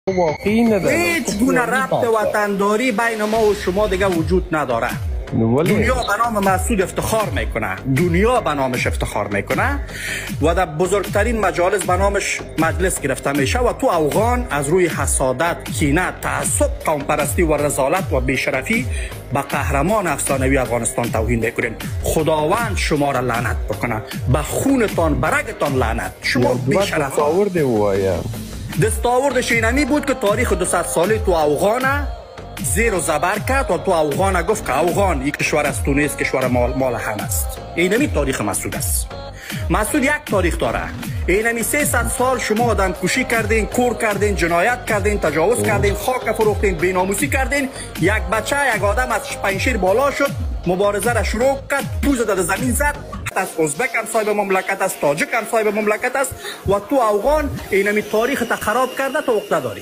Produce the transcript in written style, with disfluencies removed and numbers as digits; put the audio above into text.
واقعی نداره. هیچ گونه ربط وطنداری بین ما و شما دیگه وجود نداره. دنیا به نام مسعود افتخار میکنه، دنیا به نامش افتخار میکنه و در بزرگترین مجالس به نامش مجلس گرفته میشه و تو افغان از روی حسادت، کینه، تعصب، قوم پرستی و رذالت و بیشرفی به قهرمان افسانوی افغانستان توهین میکنین. خداوند شما را لعنت بکنه، به خونتان، برگتان لعنت. شما بیشرف. دستاوردش اینمی بود که تاریخ 200 ساله تو افغانه زیر و زبر کرد و تو افغان گفت که افغان یک کشور از تو نیست، کشور مال هم است. اینمی تاریخ مسعود است. مسعود یک تاریخ داره. اینمی 300 سال شما آدم کشی کردین، کور کردین، جنایت کردین، تجاوز کردین، خاک فروختین، بیناموسی کردین. یک بچه، یک آدم از پنجشیر بالا شد، مبارزه را شروع کرد، پوز در زمین زد. از ازبک هم صاحب مملکت است، تاجک هم صاحب مملکت است و تو افغان اینمی تاریخ تا خراب کرده، تو عقده داری.